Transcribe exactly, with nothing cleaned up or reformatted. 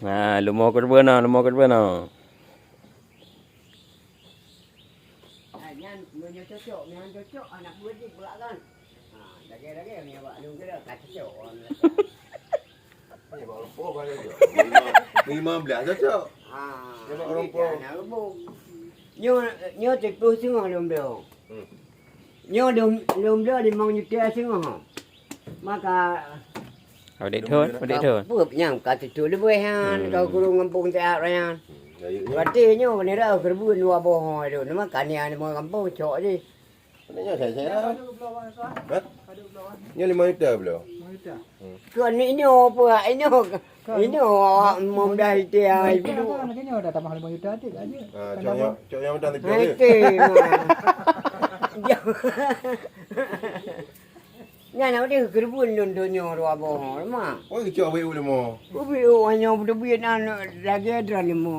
Nah, leumo keureubeuen na, leumo keureubeuen na. Ah, nyan, meunyoe cocok, nyan cocok, anak buah jih berak kan. Ha, lagèe-lagèe meunyoe bak lôn kira ka cocok. Ni bak rumpok kan cocok. Lima, lima belas cocok. Ha, ni bak rumpok. Anak rumpok. Nyoe, nyoe siplôh singoh lôn bloe. Hmm. Nyoe lôn, lôn bloe limong juta singoh. Maka Audit thon, audit thon. Peue nyang ka tutoe leubeh nyan, hmm, ka kureueng gampông siat nyan. Hmm, ya, ya, ya. Berarti nyoe nira keureubeuen dua boh nyoe tu. Nama kanian limong gampông cok jih. Nyoe saya, saya lah. Hah? Nyoe lima juta bloe. Lima juta. Hmm. Kon nyoe peue, nyoe, nyoe awak lima belas juta. Lima juta kan, nyoe dah tamah lima juta atik aja. Ah, cok nyoe, cok nyoe dah tiga. Nyan nak deh keureubeuen lôn donya dua boh, mak. Oh, cok abéh u lima. Ubé u hanya beuteubiet na lagèe droe lima.